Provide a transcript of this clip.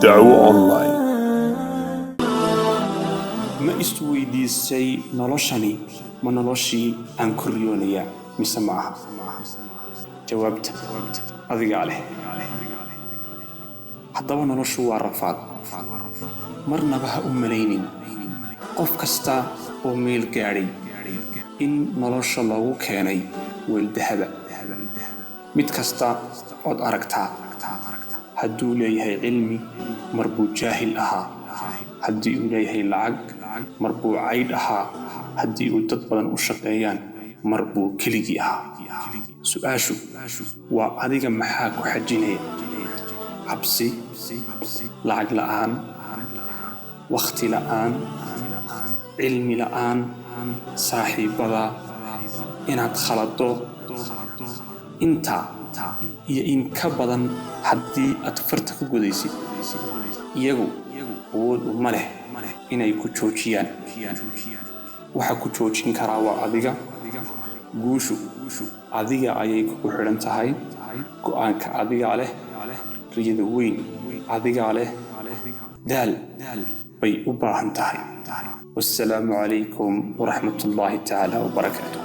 Dacwo Online. Ma isweydiisay, noloshani ma noloshii aan ku riyoonayaa mise ma aha? Jawaabta adigaa leh. Haddaba noloshu waa rafaad, marnaba ha u malaynin qof kasta oo meel gaadhay in nolosha loogu keenay weel dahaba. Mid kasta ood aragtaa hadduu leeyahay cilmi, mar buu jaahil ahaa. Haddii uu leeyahay lacag, mar buu caydh ahaa. Haddii uu dad badan u shaqeeyaan, mar buu keligii ahaa. Su-aashu waa adiga, maxaa ku xajinaya? Cabsi, lacag la'aan, wakhti la'aan, cilmi la'aan, saaxiibbada, inaad khalado intaa iyo in ka badan haddii aad farta ku gudaysid, iyagu awood uma leh inay ku joojiyaan. Waxa ku joojin karaa waa adiga. Guushu adiga ayay kugu xidhan tahay. Go'aanka adigaa leh. Riyada weyn adigaa leh. Daal bay u baahan tahay. Wassalaamu calaykum waraxmatullaahi tacaala wabarakaatu.